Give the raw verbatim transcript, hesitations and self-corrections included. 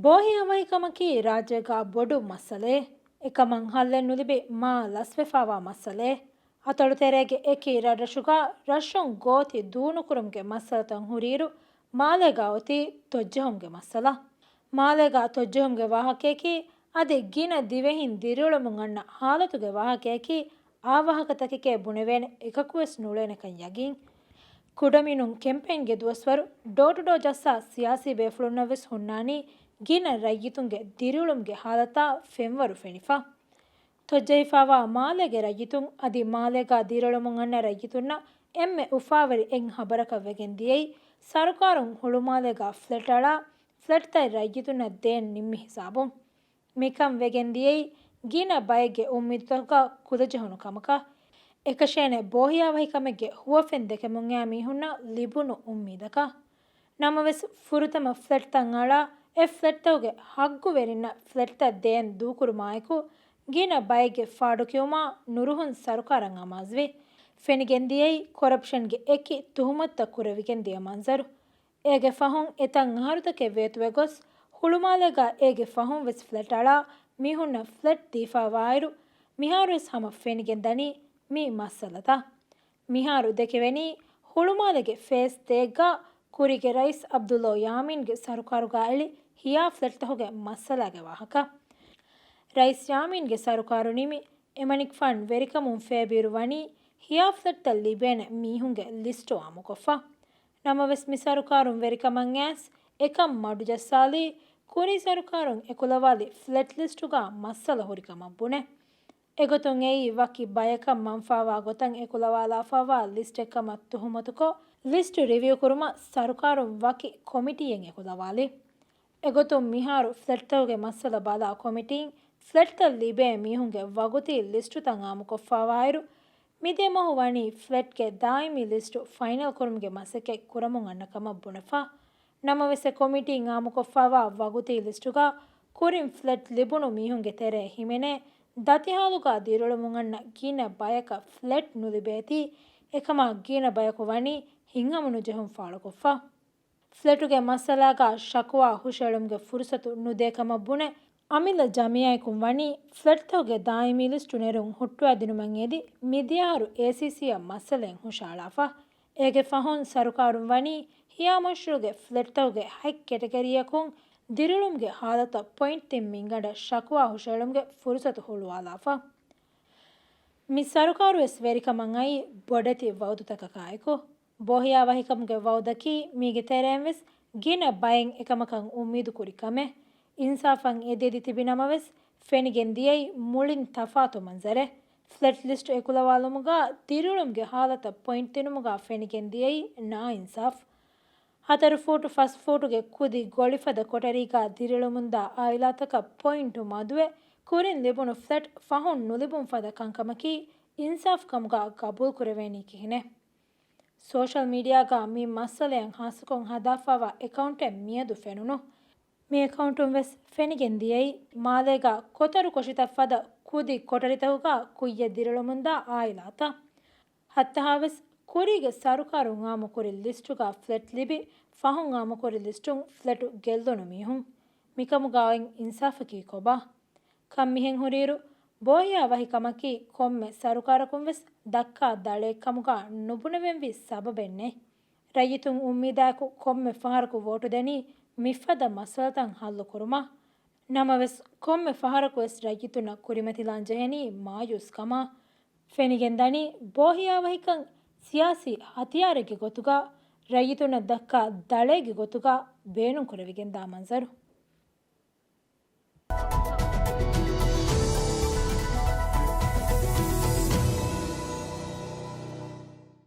ބޯހިޔާވަހިކަމަކީ ރާއްޖޭގާ ބޮޑު މައްސަލައެއް. އެކަމަށް ހައްލެއް ނުލިބި މާ ލަސްވެފާވާ މައްސަލައެއް. އަތޮޅުތެރޭގެ އެކި ރަށްރަށުގާ ރަށުން ގޯތި ދޫނުކުރުމުގެ މައްސަލަތައް ހުރިއިރު، މާލޭގާ އޮތީ ތޮއްޖެހުމުގެ މައްސަލަ. މާލޭގާ ތޮއްޖެހުމުގެ ވާހަކަޔަކީ އަދި ގިނަ ދިވެހިން ދިރިއުޅެމުން އަންނަ ހާލަތުގެ ވާހަކަޔަކީ އާވާހަކަތަކެކޭ ބުނެވޭނެ އެކަކުވެސް ނޫޅޭނެކަން ޔަގީން. ކުޑަމިނުން ކެމްޕެއިންގެ ދުވަސްވަރު ޑޯ ޓު ޑޯ ޖައްސާ ސިޔާސީ ބޭފުޅުންނަށްވެސް ހުންނާނީ ގިނަ ރައްޔިތުންގެ ދިރިއުޅުމުގެ ހާލަތާ ފެންވަރު ފެނިފަ. ތޮއްޖެހިފާވާ މާލޭގެ ރައްޔިތުން އަދި މާލޭގާ ދިރިއުޅެމުން އަންނަ ރައްޔިތުންނަށް އެންމެ އުފާވެރި އެއް ހަބަރަކަށް ވެގެން ދިޔައީ، ސަރުކާރުން ހުޅުމާލޭގާ ފްލެޓް އަޅާ، ފްލެޓްތައް ރައްޔިތުންނަށް ދޭން ނިންމި ހިސާބުން. މިކަން ވެގެން ދިޔައީ، ގިނަ ބައެއްގެ އުއްމީދުތަކުގަ ކުލަޖެހުނު ކަމަކަށް. އެކަށޭނެ ބޯހިޔާވަހިކަމެއްގެ ހުވަފެން ދެކެމުން އައި މީހުންނަށް ލިބުނު އުއްމީދަކަށް. ނަމަވެސް، ފުރަތަމަ ފްލެޓްތައް އަޅާ، އެ ފްލެޓްތަކުގެ ހައްގުވެރިންނަށް ފްލެޓްތައް ދޭން ދޫކުރުމާއެކު، ގިނަ ބައެއްގެ ފާޑުކިޔުމާ ނުރުހުން ސަރުކާރަށް އަމާޒުވި. ފެނިގެން ދިޔައީ، ކޮރަޕްޝަންގެ އެކި ތުހުމަތުތައް ކުރެވިގެން ދިޔަ މަންޒަރު. އޭގެ ފަހުން އެތައް އަހަރުތަކެއް ވޭތުވެ ގޮސް، ހުޅުމާލޭގާ އޭގެ ފަހުން ވެސް ފްލެޓް އަޅާ މީހުންނަށް ފްލެޓް ދީފާވާއިރު، މިހާރުވެސް ހަމަ ފެނިގެން ދަނީ މި މައްސަލަތައް. މިހާރު ދެކެވެނީ، ހުޅުމާލޭގެ ފޭސް ތޭއްގާ ކުރީގެ ރައީސް އަބްދުﷲ ޔާމީންގެ ސަރުކާރުގާ އެޅި ހިޔާ ފްލެޓްތަކުގެ މައްސަލާގެ ވާހަކަ. ރައީސް ޔާމީންގެ ސަރުކާރު ނިމި، އެމަނިކުފާނު ވެރިކަމުން ފޭބިއިރު ވަނީ ހިޔާ ފްލެޓްތައް ލިބޭނެ މީހުންގެ ލިސްޓު އާއްމުކޮށްފަ. ނަމަވެސް، މި ސަރުކާރުން ވެރިކަމަށް އައިސް އެކަން މަޑުޖައްސާލީ، ކުރީ ސަރުކާރުން އެކުލަވާލި ފްލެޓް ލިސްޓުގަ މައްސަލަ ހުރިކަމަށް ބުނެ. އެގޮތުން އެއީ ވަކި ބަޔަކަށް މަންފާވާ ގޮތަށް އެކުލަވާލާފައިވާ ލިސްޓެއްކަމަށް ތުހުމަތުކޮށް، ލިސްޓު ރިވިއުކުރުމަށް ސަރުކާރުން ވަކި ކޮމިޓީއެއް އެކުލަވާލި. އެގޮތުން މިހާރު ފްލެޓްތަކުގެ މައްސަލަ ބަލާ ކޮމިޓީން ފްލެޓްތައް ލިބޭ މީހުންގެ ވަގުތީ ލިސްޓުތައް އާއްމުކޮށްފައިވާއިރު، މިދިޔަ މަހު ވަނީ ފްލެޓްގެ ދާއިމީ ލިސްޓު ފައިނަލް ކުރުމުގެ މަސައްކަތް ކުރަމުން އަންނަ ކަމަށް ބުނެފަ. ނަމަވެސް، އެ ކޮމިޓީން އާއްމުކޮށްފައިވާ ވަގުތީ ލިސްޓުގަ ކުރިން ފްލެޓް ލިބުނު މީހުންގެ ތެރޭ ހިމެނޭ، ދަތިހާލުގަ ދިރިއުޅެމުން އަންނަ ގިނަ ބަޔަކަށް ފްލެޓް ނުލިބޭތީ، އެކަމާ ގިނަ ބަޔަކު ވަނީ ހިތްހަމަނުޖެހުން ފާޅުކޮށްފަ. ފްލެޓުގެ މައްސަލާގަ ޝަކުވާ ހުށައެޅުމުގެ ފުރުސަތު ނުދޭ ކަމަށް ބުނެ، އަމިއްލަ ޖަމިއްޔާއަކުން ވަނީ ފްލެޓްތަކުގެ ދާއިމީ ލިސްޓު ނެރުން ހުއްޓުވައިދިނުމަށް އެދި، މިދިޔައަހަރު އޭސީސީއަށް މައްސަލައެއް ހުށައަޅާފަ. އޭގެ ފަހުން ސަރުކާރުން ވަނީ ހިޔާ މަޝްރޫޢުގެ ފްލެޓްތަކުގެ ހަތް ކެޓަގަރީއަކުން ދިރިއުޅުމުގެ ހާލަތަށް ޕޮއިންޓް ތިން މިންގަނޑަށް ޝަކުވާ ހުށައެޅުމުގެ ފުރުސަތު ހުޅުވާލާފަ. މި ސަރުކާރުވެސް ވެރިކަމަށް އައީ ބޮޑެތި ވައުދުތަކަކާއެކު. ބޯހިޔާވަހިކަމުގެ ވައުދަކީ މީގެ ތެރެއިން ވެސް ގިނަ ބައެއް އެކަމަކަށް އުއްމީދު ކުރި ކަމެއް. އިންސާފަށް އެދިއެދި ތިބި ނަމަވެސް، ފެނިގެން ދިޔައީ މުޅިން ތަފާތު މަންޒަރެއް. ފްލެޓް ލިސްޓު އެކުލަވާލުމުގަ ދިރިއުޅުމުގެ ހާލަތަށް ޕޮއިންޓް ދިނުމުގަ ފެނިގެން ދިޔައީ ނާއިންސާފު. ހަތަރު ފޫޓު ފަސް ފޫޓުގެ ކުދި ގޮޅިފަދަ ކޮޓަރީގަ ދިރިއުޅެމުންދާ އާއިލާތަކަށް ޕޮއިންޓު މަދުވެ، ކުރިން ލިބުނު ފްލެޓް ފަހުން ނުލިބުން ފަދަ ކަންކަމަކީ އިންސާފު ކަމުގަ ގަބޫލު ކުރެވޭނީ ކިހިނެއް؟ ސޯޝަލް މީޑިއާގަ މި މައްސަލައަށް ހާއްސަކޮށް ހަދާފައިވާ އެކައުންޓެއް މިއަދު ފެނުނު. މި އެކައުންޓުން ވެސް ފެނިގެން ދިޔައީ، މާލޭގަ ކޮތަރު ކޮށިތައް ފަދަ ކުދި ކޮޓަރިތަކުގަ ކުއްޔަށް ދިރިއުޅެމުންދާ އާއިލާތައް. ހައްތަހާވެސް ކުރީގެ ސަރުކާރުން އާއްމުކުރި ލިސްޓުގަ ފްލެޓް ލިބި، ފަހުން އާއްމުކުރި ލިސްޓުން ފްލެޓު ގެއްލުނު މީހުން. މިކަމުގަ އޮތް އިންސާފަކީ ކޮބާ؟ ކަން މިހެން ހުރިއިރު، ބޯހިޔާ ވަހިކަމަކީ ކޮންމެ ސަރުކާރަކުން ވެސް ދައްކާ ދަޅައެއް ކަމުގަ ނުބުނެވެންވީ ސަބަބެއް ނެތް. ރައްޔިތުން އުއްމީދާއެކު ކޮންމެ ފަހަރަކު ވޯޓު ދެނީ މިފަދަ މައްސަލަތައް ހައްލު ކުރުމަށް. ނަމަވެސް، ކޮންމެ ފަހަރަކު ވެސް ރައްޔިތުންނަށް ކުރިމަތިލާން ޖެހެނީ މާޔޫސްކަމާ. ފެނިގެން ދަނީ، ބޯހިޔާވަހިކަން ސިޔާސީ ހަތިޔާރެއްގެ ގޮތުގަ، ރައްޔިތުންނަށް ދައްކާ ދަޅައެއްގެ ގޮތުގަ ބޭނުން ކުރެވިގެންދާ މަންޒަރު.